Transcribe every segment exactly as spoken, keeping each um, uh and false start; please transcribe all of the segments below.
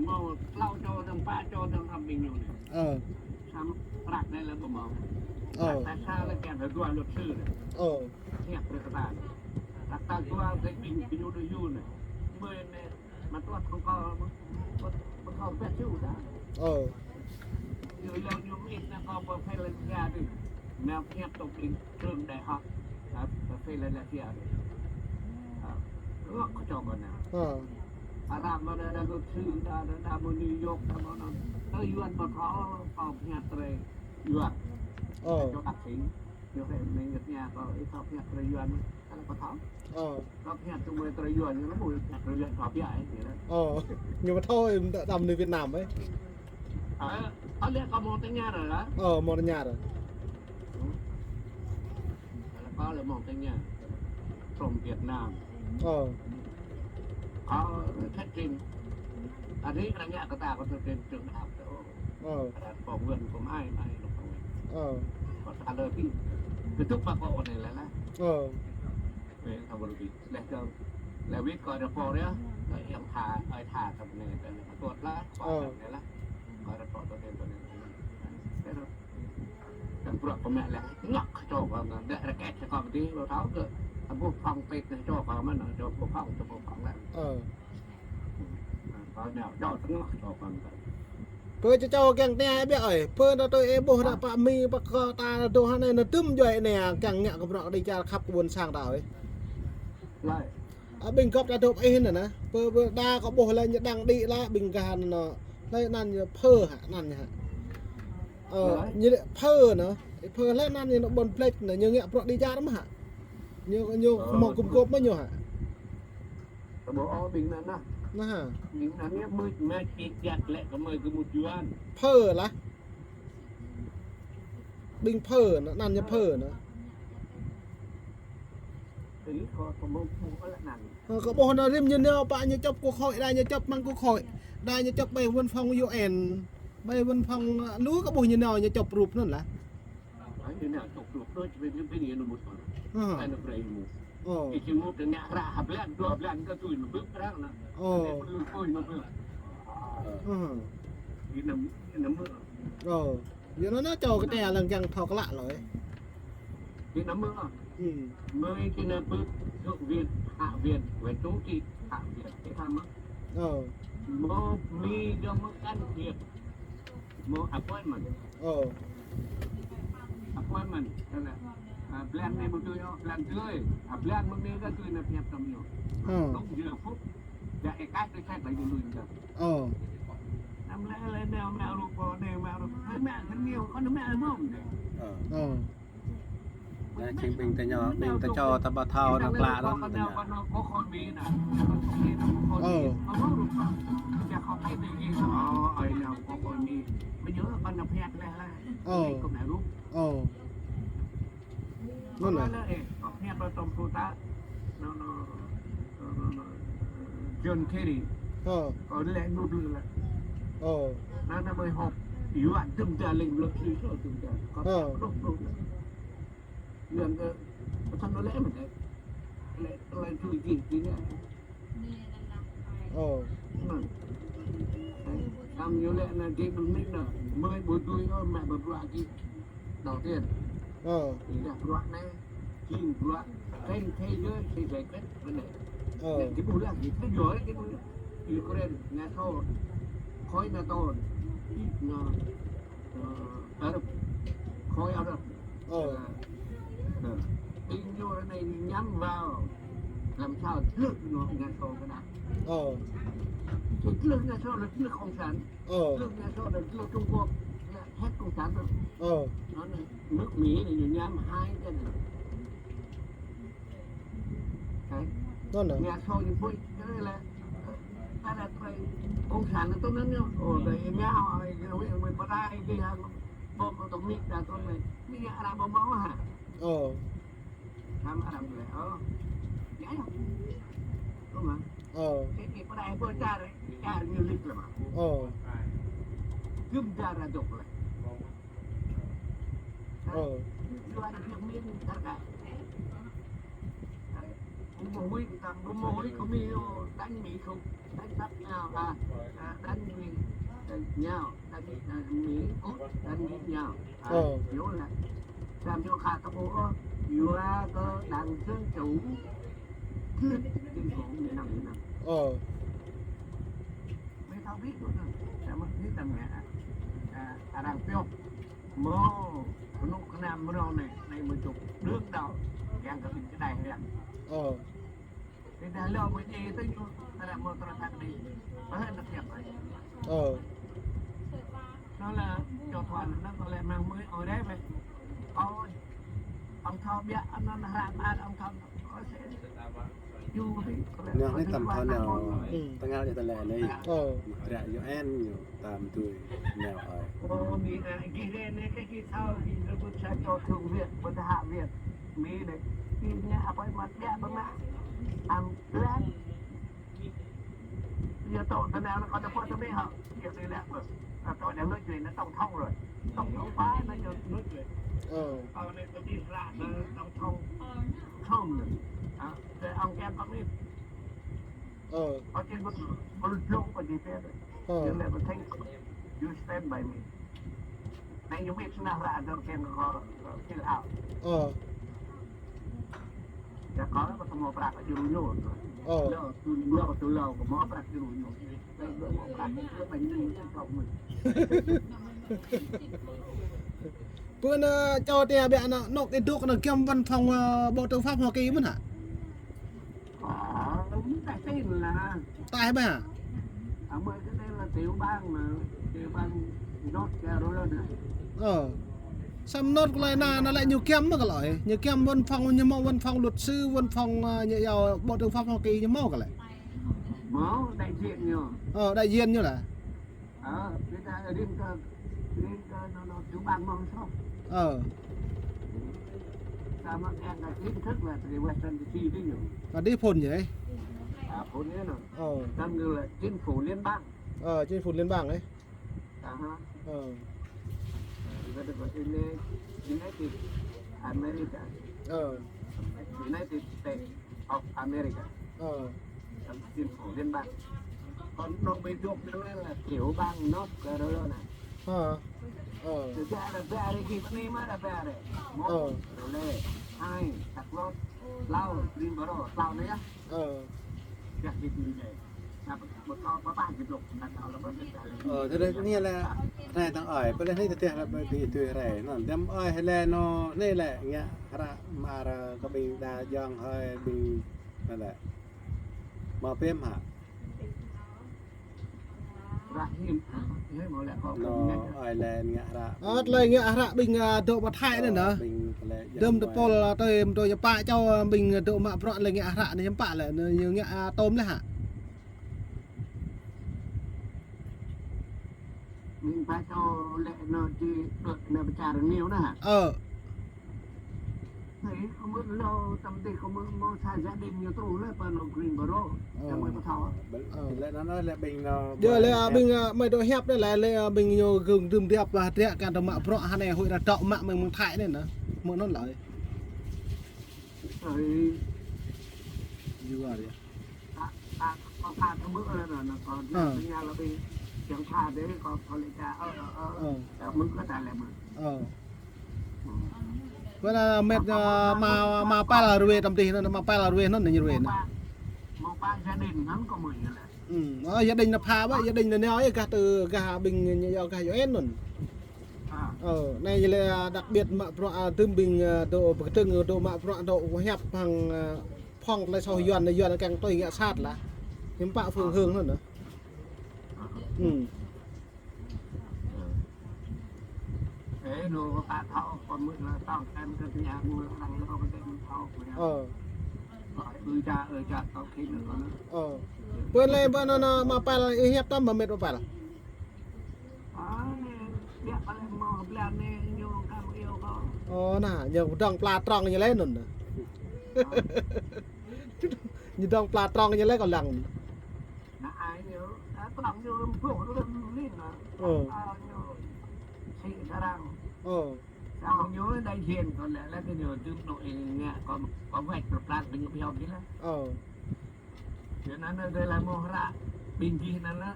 Mâo klâo čô dơ̆ng, pă čô dơ̆ng, hrŏm ƀing ñu anai. Ơ. Samơ̆ prăk anai lĕ ƀu mâo. Ơ. Prăk ta sa lĕ kiăng hơduah luật sư anai. Ơ. Hiăp brơi kơ ta anai. Prăk ta dua lĕ ƀing, ƀing ñu đuaĭ yua anai. Mơi anai, mă tuăt hăng kâo, mă, mă, mă kâo pĕt yua ta. Ơ. Yua lăng ñu mơit anai kâo pơ Philadelphia anai. Anai hiăp tŏk ƀing trường đại học, à, Philadelphia anai. À, ngŏ kơ čô kâo anai. Ơ. Arăng mă đa, đa luật sư, đa, đa, đa mơ̆ng New York, đa mơ̆ng anŭn. Tơ Yuan pơthâo, kâo pơhiăp brơi Yuan. Ơ. Čô bác sĩ, ñu kơ mơ̆ng Nhật Nhã, kâo ih thâo pơhiăp brơi Yuan, kâo laĭ pơthâo. Ơ. Kâo pơhiăp tui mơi brơi Yuan, ñu laĭ mơi pơhiăp brơi Yuan thâo biă, ih, ñu laĭ. Ơ. Ñu pơthâo, đăm, đăm nui Việt Nam, ih. Ơ, ơ, lĕ kâo mơ̆ng tơña ră, hă? Ơ, mơ̆ng tơña ră. Kâo lĕ mơ̆ng tơña. From Việt Nam. Ơ. Kâo thuyết trình. Anai arăng ngă kơ ta kâo thuyết trình trường đại học. Ơ. Arăng phỏng vấn kâo mơai, mơai arăng phỏng vấn. Ơ. Kâo trả lời pi. Kơtŭk pă kâo anai lĕ lah. Ơ. Wĕ thâo bơrơbĭ. Lĕ kơ, lĕ wĭt kâo rơpô yơh. Kâo yang tha, ơi tha kơ anai, kơ anai. Kâo tuăt lah. Kâo anai lah. Kâo rơpô tuăt anai, tuăt anai. Tơl bruă kơ mă lĕ, ngŏ kơ čô kâo anŭn, đĕ rơkĕt kơ kâo pơdih, ƀu thâo kơ, ƀu phŏng pĕt kơ čô kâo mơ̆n, čô ƀu phŏng, čô ƀu phŏng lĕ. Ơ. Kâo nao, čô tơngŏ kơ čô kâo anŭn. Pơ čô čô kiăng tơña ih biă ơi, pơ anŭn tui ih ƀuh anŭn pă Mi, pă kơ ta anŭn tơ̆ hơnai anŭn tơm djuai anai, kiăng ngă kơ bruă kơđi čar khăp kơ ƀôn sang ta ơi. Laĭ. Ơ, ƀing gŏp ta dŏ ih anŭn, pơ, pơ đa kâo ƀuh lĕ ñu đăng đĭ lĕ ƀing gah anŭn, lĕ anăn ñu phơ hă, anăn ñu hă. Ơ, ñu lĕ phơ anŭn, phơ lĕ anăn ñu anŭn ƀôn plĕč anŭn, ñu ngă bruă kơđi čar mơ̆ hă. Ñu, ñu hmâo gum gôp mơ̆ ñu hă. Tơ ƀuh ôh ƀing anŭn nah. Nah hă. Ƀing anŭn ñu mưč mĕč ih jăk lĕ kơ mơi kơ mŭt Yuan. Phơ lah. Ƀing phơ anŭn, anăn ñu phơ anŭn. Ih kâo, kâo ƀuh, ƀuh lĕ anŭn. Ơ, kâo ƀuh anŭn rĭm ñu nao pă ñu čŏp quốc hội, đa ñu čŏp mơ̆ng quốc hội, đa ñu čŏp ƀơi văn phòng U N, ƀơi văn phòng, ơ, lu kâo ƀuh ñu nao ñu čŏp rup anŭn lah. Ơ, ñu nao čŏp rup đôč, ƀing, ƀing ñu nao mŭt. Ơ. Ai nao brơi mŭt. Ơ. Ih či mŭt ngă hră hơblan, dua blan kơ tui nao bưp arăng anŭn. Ơ. Anai perlu tui nao bưp. Ơ. Ih nao, ih nao mŭt. Ơ. Yua anŭn čô kơ tơlơi lăng kiăng thâo klă lơi. Việt Nam mơ̆. Hm. Mơi kơ anai bưp thượng viện, hạ viện, wĕ trung trị, hạ viện, ih thâo mơ̆. Ơ. Mơ̆ Mi dŏ mơ̆ can thiệp. Mơ̆ appointment. Ơ. Appointment, tơlơi. À, blan anai ƀu tui ôh, blan tui. À, blan mơ̆ng anai kơ tui anai pơhiăp tơm ñu. Ơ. Đúng giờ phút. Dă ih kaih tui sĕt lĕ ñu lui ñu. Ơ. Anăm lĕ, lĕ nao mă rup pô anai, mă rup. Hơi mă kơ ñu, kơ anai mă mơ̆n. Ơ. Ơ. Anai jing ƀing ta ñu, ƀing ta čô ta ƀu thâo anŭn klă anŭn ta ñu. Ơ. Ơ. Anŭn lah. John Kerry. Ơ. Kâo lĕ ñu blư̆ lĕ. Ơ. Anŭn, anŭn mơi họp. Yua dŭm ta lĕ blư̆ sui sui dŭm ta. Ơ. Kâo blư̆ blư̆. Yua kơ, kâo thâo anŭn lĕ mơ̆n. Lĕ, lĕ tui jih, jih anai. Ơ. Anŭn. Ơ. Tơm ñu lĕ anŭn jing anŭn mĭn anŭn. Mơi ƀu tui ôh mă bruă jih. Đầu tiên. Ơ. Ih dah bruă anai, jing bruă trên thế giới, thế giới kết vấn đề. Ơ. Anai, či ƀuh lah, či ƀuh lah, či ƀuh lah. Ukraine, NATO, khối NATO, ih, anŭn, ơ, Arab, khối Arab. Ơ. Ơ. Ơ. Ƀing ñu anai nhắm vào làm sao lật nó NATO kơ đa. Ơ. Chứ lật NATO là lật cộng sản. Ơ. Lật NATO là lật Trung Quốc, là hết cộng sản rồi. Ơ. Nó là nước Mỹ này ñu nhắm hai cái này. Đấy. Anŭn lah. NATO ñu ƀuh, cái này là, ta là phải cộng sản là tốt lắm nhá. Ồ, đây, Nga, ôi, cái, cái, cái, cái, cái, cái, cái, cái, cái, cái, cái, cái, Ơ. Hăm arăng lĕ, ơ. Yă, yă. Ơ. Ơ. Thế thì pơđai pơ čar, čar ñu lĕ lĕ mă. Ơ. Gum čar ră dŏ lĕ. Ơ. Yua anŭn Việt Minh čar ka. Mùa hôi, tầm mùa hôi có Mỹ, ơ, đánh Mỹ không? Đánh bắt nhau, à, à, đánh Mỹ, đánh nhau, đánh, à, Mỹ, Úc, đánh Mỹ nhau. À, Ơ. Yếu là làm cho khá tao ơ, yếu là có đảng Dân Chủ, cứ chính phủ miền Nam, miền Nam. Ơ. Mày tao biết rồi, sao mà biết tao nghe, à, à, đang phiêu. Mô, kơnuk kơnam mrâo anai, anai mơ̆ čŭk đưm đau, yang kơ ƀing kơđai hriăm. Ơ. Ƀing đah lŏ mơ̆ djai tơ ñu, ta lĕ mơ̆ tơlơi thâo dih. Ƀă hơ̆t năk yap ai. Ơ. Nó là cho thoa nó có lẽ mang mưi ôi đấy vậy. Ôi, ông thâu biă, ông nó hră ƀă, ông thâu, ôi, sẽ Neh anai tăm thâo nao, tơngal ñu tơlơi anai. Ơ. Mă kră U N ñu tam tui nao ơi. Ơ, Mi, à, gih anai, anai, cái gih thâo, gih rơbŭt sa čô thượng viện, ƀơi Hạ viện, Mi anai. Gih ngă apa mă biă ƀơ̆ng mă. Ăn blan. Giờ tổ tơnao nó còn được qua tơlơi hả? Giờ đây là, à, tôi đã nói chuyện nó tổng thống rồi. Tổng thống phái nó cho nói chuyện. Ơ. Ờ, anai tôi đi ra, ờ, tổng thống Trump rồi. À, thì ông kia có biết. Ơ. Ở trên một, một lông của đi về rồi. Ơ. Giờ lại một thanh, you stand by me. Anai ñu ƀĭt nao hră dơ̆ng kiăng kơ, kơ fill out. Ơ. Yua kơ hmâo prăk djru ñu. Ơ. Lơ, tui lơ, tui lơ kơ hmâo prăk djru ñu. Lơ, lơ hmâo prăk djru ñu. Bơ anai, čô tơbiă anai, anŏ kơ dŏ anai giăm văn phòng, ơ, Bộ Tư pháp Hoa Kỳ mơ̆n hă? Ờ, cũng cái tên là Taih ƀă. À, mười cái tên là tiểu bang mà, tiểu bang North Carolina. Ơ. Samơ̆ North Carolina anai lĕ ñu giăm mơ̆ kơ lơi. Ñu giăm văn phòng, ñu hmâo văn phòng luật sư, văn phòng, ơ, ñu yua Bộ Tư pháp Hoa Kỳ ñu hmâo kơ lơi. Hmâo đại diện ñu. Ơ, đại diện ñu lah. Ờ, người ta riêng cơ, riêng cơ nó, nó tiểu bang mong sao. Ờ. Sao mà em là chính thức là từ Washington D C đi nhỉ? Là đi phun vậy? À, phun nhé nè. Ờ. Tam ngư là chính phủ liên bang. Ờ, chính phủ liên bang ấy. À ha. Ờ. Người ta gọi là United America. Ờ. United States of America. Ờ. Chính phủ liên bang. Còn nó bị thuộc nó là tiểu bang North Carolina. Ờ. Ờ. Thực ra là về đây thì vẫn đi mà là về đây. Một, Raleigh, hai, Charlotte, Lau, Greensboro, Lau này á. Ờ. Chắc thì đi đây. Ơ, tơlơi anai lĕ, anai tơ̆ng ơi, pơleh anai tơteh lĕ ƀơi tui hrơi, anŭn, dăm ơi, hrơi lĕ anŭn, anai lĕ, ngă hră mơar kơ ƀing đa jong hơi ƀing, anŭn lĕ. Mă pem hă? Anŭn, ơi lĕ ngă hră. Ơ, tơlơi ngă hră ƀing, ơ, dŏ pơ Thái anai nă. Ơ, ƀing tơlơi dăm tơpul, ơ, tơlơi mơdrô yơh pă čô, ơ, ƀing dŏ mă bruă tơlơi ngă hră anai hiư̆m pă lĕ, anai ñu ngă, ơ, tôm lĕ hă? Ƀing pă čô lĕ anŭn či đuaĭ anŭn pơčar rơngiao anŭn hă? Ơ. Ơ, kơ mơ̆ lơ tăm tih kơ mơ̆ mơ̆ sa gia đình ñu truh lĕ pơ anŭn Greensboro. Ơ. Tăm mơ̆ pơthâo. Ơ. Lĕ anŭn lĕ ƀing anŭn. Yơh lĕ, ơ, ƀing, ơ, mơi dŏ hiăp anai lĕ, lĕ, ơ, ƀing ñu gơ̆ng dưm diap ƀă hơdră kơ tơmă bruă hơnai huĭ ră dŏ mă mơ̆ng Thái anai nă. Mơ̆ anŭn lơi. Ơ. Yua yơh. Ơ. Ơ. Ơ. Bơ anai met, ơ, mă, mă păl rơwe tăm tih anŭn, mă păl rơwe anŭn, ñu rơwe anŭn. Ơ, gia đình anŭn pha ƀă, gia đình anŭn yơh, gah tơ, gah ƀing ñu yơh, gah yơh anŭn. Ơ, anai lĕ đặc biệt mă bruă, ơ, tơm ƀing, ơ, dŏ pơkơdơ̆ng, dŏ mă bruă, dŏ hiăp hăng, ơ, phŏng tơlơi soh Yuan, Yuan kiăng tui ngă sat lah. Hiư̆m pă phương hướng anŭn nă. Ơ. Ơ. Bơ lĕ bơ anŭn, anŭn mă păl ih hiăp tăm mă met mă păl. Ơ, anŭn, ñu dŏng pla trong ñu lĕ anŭn. Ñu dŏng pla trong ñu lĕ kâo lăng. Ơ. Ơ. Kâo ñu đại diện kâo lĕ, lĕ kơ ñu tŭ nô ih ngă kâo, kâo wĕč kơ pran kơ ñu pơhiăp dih lah. Ơ. Yua anŭn anai dơi lah mơ̆ hră ƀing gih anŭn lah.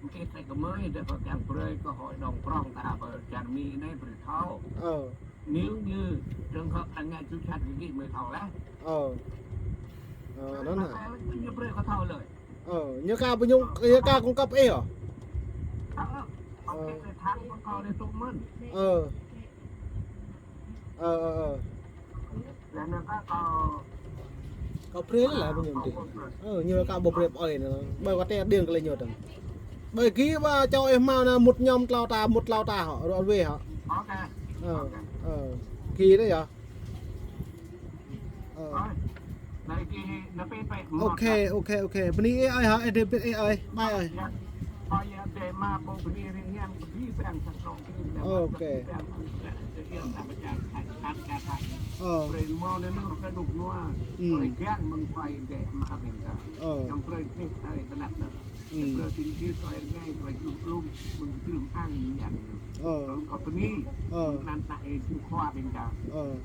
Mơ̆ng kơ sĕ kơ mơi dơi kâo kiăng brơi kơ hội đồng prong ta pơ čar Mi anai brơi thâo. Ơ. Nếu như trường hợp là ngă ču čat kơ gih mơi thâo lah. Ơ. Ơ, anŭn hă. Ñu brơi kâo thâo lơi. Ơ, ñu ka pơñung, ñu ka cung cấp ih hă? Ơ, ơ. Ơ. Ơ, ơ, ơ. Kâo brơi lah pơñung dih. Ơ, ñu ka ƀu brơi ôh anŭn. Ƀơi kâo tĕ điêng kơ lĕ ñu tơ̆ng. Ƀơi gih ƀă čô ih hmâo anŭn mŭt ñŏm tlâo ta, mŭt tlâo ta hă, rŏ wê hă? Ơ, ơ. Gih anai yơh. Ơ. Ok, ok, ok. Bơni ih ơi hă, ih David ih ơi. Bye ơi. Ok. Ơ. Ơ. Ơ. Ơ. Ơ.